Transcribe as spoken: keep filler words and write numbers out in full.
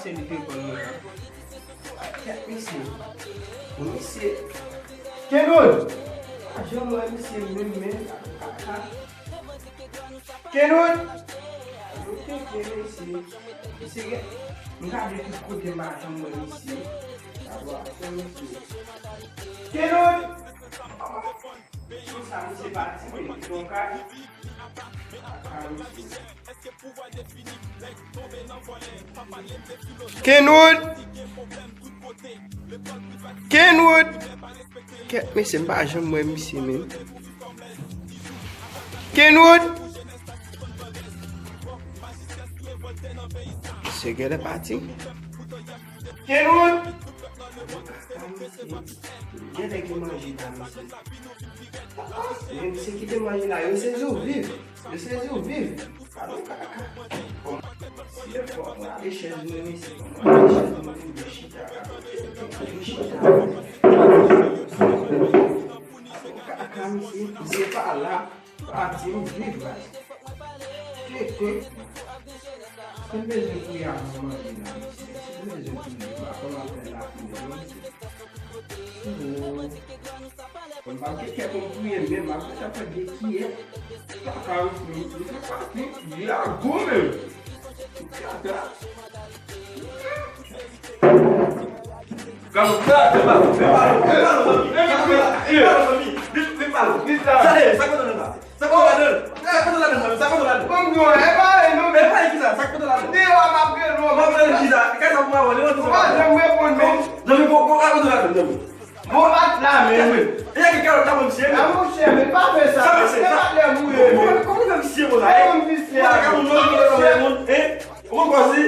Se li te pran mwen an. Kèt misye. Bon, misye. Kenwood! Pa janm wè misye menm, men. Kaka. Kenwood! Yo teke misye. Misye gen. M gade tout kote, m pa janm wè misye. Sa bò a fè misye. Kenwood! Konsa misye pati, men li pran kay. Kaka misye. Kenwood! Kenwood! Kèt, mesye, m pa janm wè misye, men. Kenwood! Misye genlè pati. Kenwood! Genlè gen manje la, mesye. Men misye kite manje la, yo sezi w viv. Yo sezi w viv. Alò, kaka. Si e fò, mwen ale chèz mwen, mesye. Mwen ale chèz mwen, mwen chita la. Mwen chita la. Kaka, misye, misye pa la. Pati, m viv la. Tete. Mwen bezwen priye avan manje la, mesye. Mwen bezwen priye. M pa konn ap fè la priye, non, mesye. Oh. Mwen pa gen kè pou m priye menm, m ap fè sa fè de kiyè. Kaka, m fè pati, di a gou menm. Kaka. Gade, fè pa, fè pa, fè pa, zanmi. Fè pa, zanmi. Vin, vin pa, vin la. Sa e, sa kote nou la? Sa kote la, sa kote la, sa kote la. Bon, non, e pa e non. E pa e ki sa, sa kote la. Deyò a m ap rele w. M ap rele ki sa? Kay sa pou mwen, li rantre. Ou pa janm reponn, men. Zanmi, bon, bon, sa kote la, zanmi. Bon, bat la, men. E a ki kalòt la, mwen, misye. A, monchè, men pa fè sa. Sa, se pa lè mouye, men. Kòman fè misye, bon, la, e? Kòman misye a? Ou pa ka moun, non, moun, hein? Ou konn kòzi?